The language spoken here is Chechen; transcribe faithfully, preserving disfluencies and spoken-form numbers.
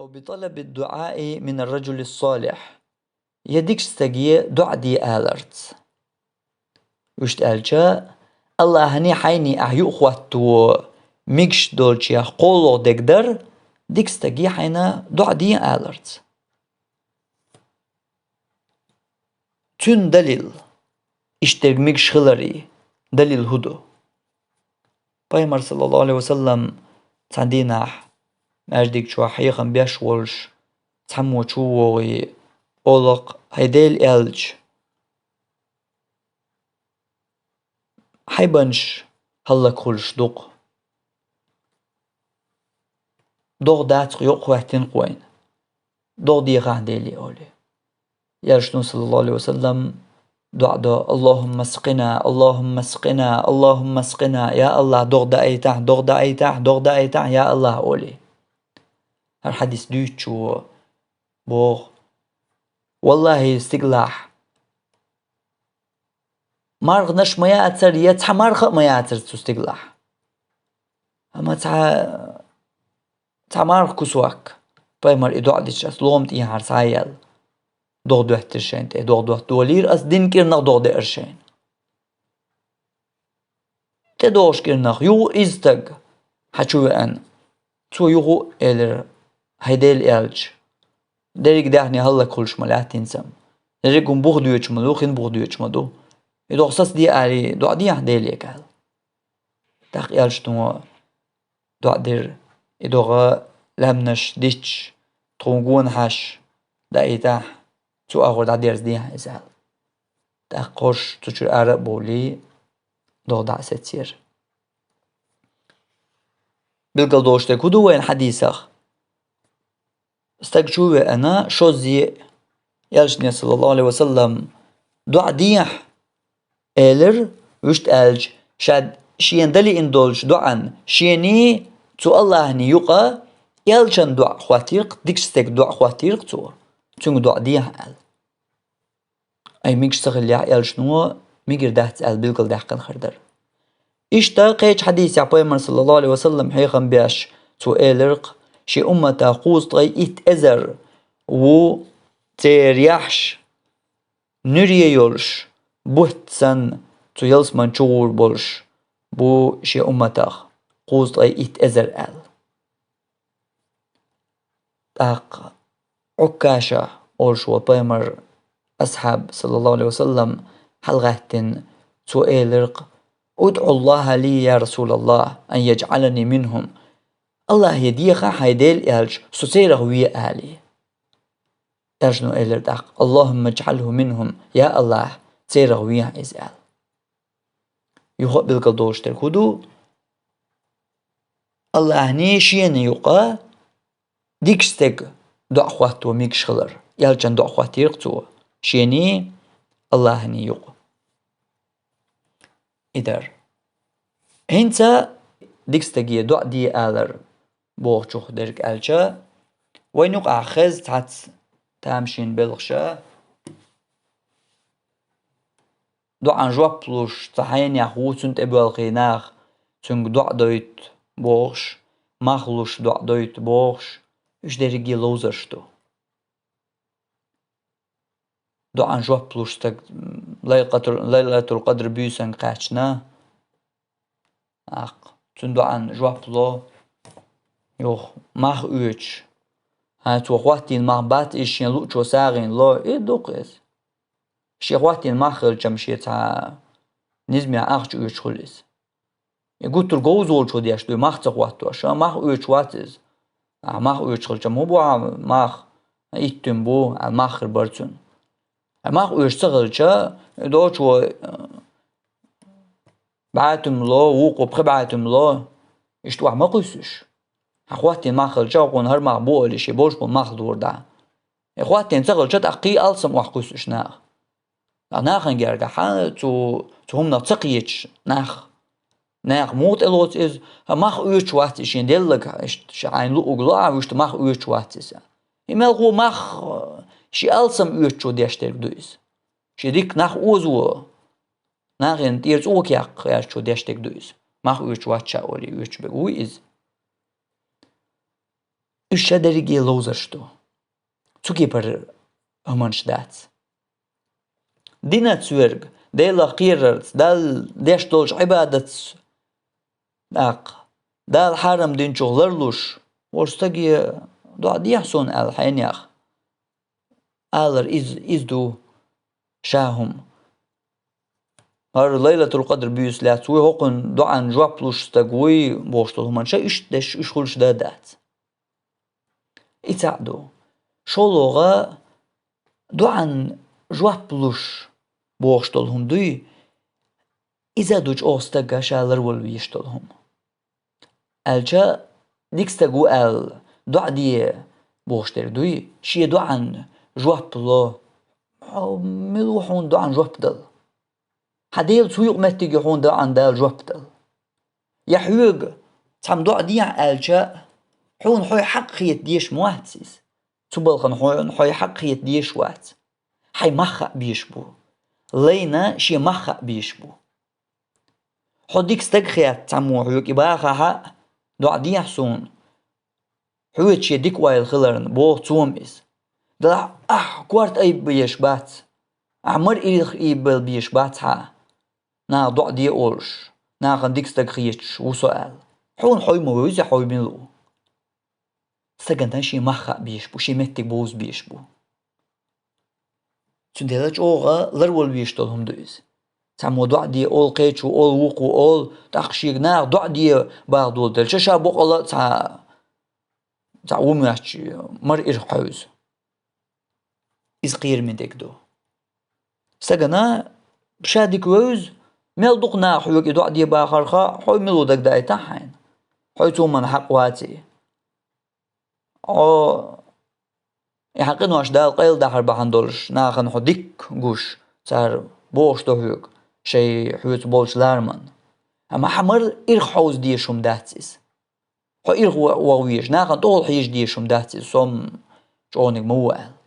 أو بطلب الدعاء من الرجل الصالح. Я дика стаге доӀа де аларца. Вуьшта аьлча, Аллахьани хьайни ахь юхахӀотто мегаш долчех кхоалгӀа дерг дар, дика стаге хьайна доӀа де аларца. Цуьнан далил, иштта дерг мегаш хиларе далил хӀун ду? Пайхамар, саллаллаху Ӏалайхи ва саллам, цхьан дийнахь маьждиг чохь хьехам беш волуш, цхьаммо чу вогӀий, олу-кх: «ХӀай Делан элча, хьайбанаш хӀаллакьхуьлуш ду-кх. ДогӀа дац-кх, йокъа хӀоьттина-кх вайна. ДогӀа дехахь Деле», — олий. Элчано, саллаллаху Ӏалайхи ва саллам, доӀа до: «Аллахумма скъина, Аллахумма скъина, Аллахумма скъина, я Аллахь, догӀа даийтахь, догӀа даийтахь, догӀа даийтахь, я Аллахь», — олий. ХӀара хьадис дуьйцучо боху: «Валлахьи, стигалахь марханаш ма яцара, я цхьа марха а ма яцара цу стигалахь. Амма цхьа, цхьа марха кусок, пайхамар и доӀа дича, ас лома тӀехьара схьаяьлла, догӀа доьттира шайна тӀе, догӀа доттадолийра ас, дина кӀирнах догӀа деара шайна». ТӀедогӀуш кӀирнах юха иза стаг хьан чу веана. Цо юха а элира: «ХӀай Делан элча, дерриг даьхни хӀаллакьхуьлуш ма лаьттинца-м. Дерриг хӀума буха доьдуш ма ду, хин буха доьдуш ма ду. И догӀа сацаде алий, доӀа дехьа Деле», — аьлла. ТӀаккха элчано доӀа дира: «И догӀа лаьмнаш дитча, тхуна гонахьаш даийтахь, цу агӀор дӀадерзадехьа иза», — аьлла. ТӀаккха хӀорш цу чуьра ара а бовлий, догӀа дӀа а сецира. Билгалдолуш дерг хӀун ду вайна хьадисах? Стаг чу а веана, шозза а элчане, саллаллаху Ӏалайхи ва саллам, доӀа дехьа элира, вуьшта аьлча, ша шена дан лиъна долчу доӀан шений, цу Аллахьаний юкъа элчан доӀа хӀоттийра-кх, дикачу стеган доӀа хӀоттийра-кх цо, цуьнга доӀа дехьа аьлла. Ай, мегаш ца хиллехь, элчано мегар дац аьлла билгалдаьккхина хир дара. Иштта кхечу хьадисехь пайхамар, саллаллаху Ӏалайхи ва саллам, хьехам беш, цо элира-кх, шен умматах кхузткъе итт эзар ву церан яххьаш нуьре йолуш, бутт санна, цу ялсаман чу гӀур болуш бу шен умматах кхузткъе итт эзар аьлла. ТӀаккха Ӏуккаша олуш волу пайхамар асхьаб, саллаллаху Ӏалайхи ва саллам, хьалагӀаьттина, цо элира-кх: «УдӀу Аллаха ли, я Расулаллах, ан яджӀалани минхум». Аллахье деха, хьайн Дела аьлча, со церах ве, али. Элчано элира тӀаккха: «Аллахумма джӀалху минхум», я Аллахь, церах вехьа иза аьлла. Юха а билгалдолуш дерг хӀун ду? Аллахьний шена юкъа дикачу стеган доӀа хӀотто мегаш хилар. Элчан доӀа хӀоттийра-кх цо шений Аллахьний юкъа. И дара. ХӀинца дика стаге доӀа де алар бохучух дерг аьлча, вайна юкъахь хеза цхьацца тамашийна белхаша, доӀан жоп луш, цхьа хьенех ву цунна тӀебоьлхий нах, цуьнга доӀа дойту бохуш, мах луш доӀа дойту бохуш, уьш дерриге ловзарш ду. ДоӀан жоп луш стаг, м, Лайлатул-, Лайлатул-Къадр буьйсанга кхаьчна, аккха, цуьнан доӀан жоп ло, юха мах оьцуш. ХӀан, цо хӀоттийна мах бац иза шен луъчо сагӀина ло, и ду-кх иза. Шен хӀоттийна мах хилча-м шен цхьа низамехь ахча оьцуш хуьлу иза. И гуттар говза волчо деш ду, и мах ца хӀоттош, а, мах оьцуш вац иза. Ахьа мах оьцуш хилча-м хӀун бу хьан мах, иттуьм бу, аьлла мах хир бара цуьнан. Ткъа мах оьцуш ца хилча, и долчо, а, бӀе туьма ло, вукхо пхи бӀе туьма ло, иштта охьа ма кхуьссу уьш. Хьан хӀоттийна мах хилча, хьуна хӀара мах бу олий, шен болуш болу мах лур дӀа. И хӀоттийна ца хилча, тӀаккха кхин алсам охьа кхуьссу уьш наха. Ткъа нахана гергахь цу, цу хӀуманах ца кхеташ нах, наха муха тӀелоцу иза, хӀан, мах оьцуш вац иза шен деллаг, иштта ша хьайна луъург ло ахьа, вуьшта мах оьцуш вац иза. И мелхо мах, шен алсам оьцучо деш дерг ду иза. Шен дика нах озо, нахана тӀера цӀока яккха гӀертачо деш дерг ду иза. Мах оьцуш вац ша олий, оьцуш берг вуй иза. Уьш ша дерриге ловзарш ду. Цу кепара хӀуманаш дац. Динца верг, Делах кхерарца, Далла деш долчу Ӏибадатца, тӀаккха Дала хьарам динчух ларлуш, вара стаге доӀа дехьа суна аьлла хьенех алар, иза, иза ду ша хӀума. ХӀара Лайлатул-Къадр буьйса лаьцна вуй, хӀокхуьнан доӀан жоп луш стаг вуй бохуш долу хӀуманаш, уьш деш, уьш хуьлуш дан дац. И цхьаъ ду. ШолгӀа, доӀан жоп луш бохуш долу хӀума дуй, иза ду чӀогӀа стагга ша ларвала везаш долу хӀума. Аьлча, дика стаг ву аьлла, доӀа де бохуш дерг дуй, шен доӀан жоп ло. Хьо мила ву хьуна доӀан жоп дала? Хьан Делаца хӀун юкъаметтиг ю хьуна доӀан Дала жоп дала? Я хьоьга цхьамма доӀа дехьа аьлча, хьуна хьой хьакъ хета дезаш ма вац иза. Цу балхана хьуна хьой хьакъ хета дезаш вац. Хьайн мах хаа безаш бу. Лайна шен мах хаа безаш бу. Хьо дика стаг хетта цхьаммо хьоьга и бахахь а, доӀа дехьа суна. Хьоьца шен дика ойла хиларна, боху цо-м иза. Делахь ахь корта айба безаш бац. Ахь мара ирх ийбала безаш бац хьан. Наха доӀа де олуш, нахана дика стаг хеташ ву со аьлла. Хьуна хьой ма вевза, хьой мила ву? Стагана шен мах хаа безаш бу, шен меттиг бовза безаш бу. Цундела чӀогӀа ларвала везаш долу хӀума ду иза. Цхьаммо доӀа де олу, кхечо олу, вукхо олу, тӀаккха шега наха доӀа де баха долу делча, ша боккъала а цхьа, цхьа ву моьттуш, мара ирх хьевза. Иза кхераме дерг ду. Стагана ша дика вевза, мел дукха наха хьоьга и доӀа де бахарх, хьой мила ву дагадайтахь хьайна. Хьой цу хӀуманна хьакъ ваций. Хьо и хьан къинош Дала къайладахар бахьана долуш, нахана хьо дика гуш, цара бохуш ду хьоьга, шайн хьоьца болчу лараман. Амма хьан мара ирх хьовза дезаш хӀума дац иза. Хьо ирх ваха везаш, нахана тӀехула хьежа дезаш хӀума дац иза, со-м чӀогӀаниг ма ву аьлла.